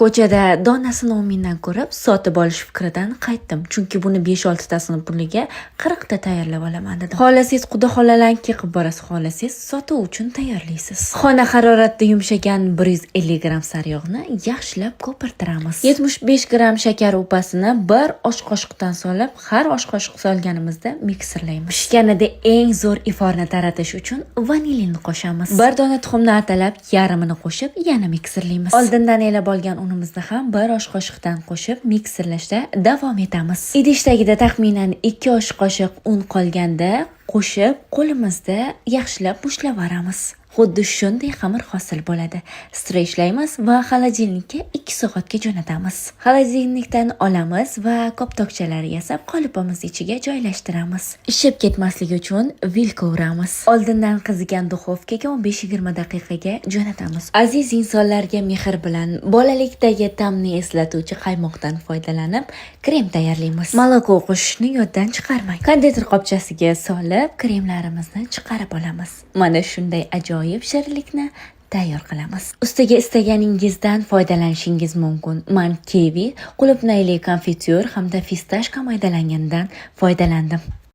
Ko'chada donasini 10 mingdan ko'rib, sotib olish fikridan qaytdim. Chunki buni 5-6 tasini puliga 40 ta tayyorlab olaman dedim. Xohlasangiz quda xolalarniki qilib borasiz, xohlasangiz sotuv uchun tayyorlaysiz. Xona haroratida yumshagan 150 gramm sariyog'ni yaxshilab ko'pirtiramiz. 75 gramm shakar upasini bir osh qoshiqdan solib, har osh qoshiq solganimizda mikserlaymiz. Pishganida eng zo'r iforni taratish uchun vanilin qo'shamiz. Bir dona tuxumni atalab, yarmini qo'shib, yana mikserlaymiz. Oldindan elab olgan unimizni ham bir osh qoshiqdan qo'shib, mikserlashda davom etamiz. Idish tagida taxminan 2 osh qoshiq un qolganda qo'shib, qo'limizda yaxshilab mushtlavoramiz. Xuddi shunday xamir hosil bo'ladi. Streshlaymiz va холодильник ka 2 soatga jo'natamiz. Холодильник dan olamiz va koptokchalar yasab, qolipimiz ichiga joylashtiramiz. Ishib ketmasligi uchun vilka uramiz. Oldindan qizigan duxovkaga 15-20 daqiqaga jo'natamiz. Aziz insonlarga mehr bilan bolalikdagi ta'mni eslatuvchi qaymoqdan foydalanib krem tayyorlaymiz. Молоко qo'shishni yoddan chiqarmang. Konditer qopchasiga solib, kremlarimizni chiqarib olamiz. Mana shunday ajoyib shirinlikni tayyor qilamiz. Ustiga istaganingizdan foydalanishingiz mumkin. Man kivi, qulupnayli konfityur hamda фисташка maydalangandan foydalandim.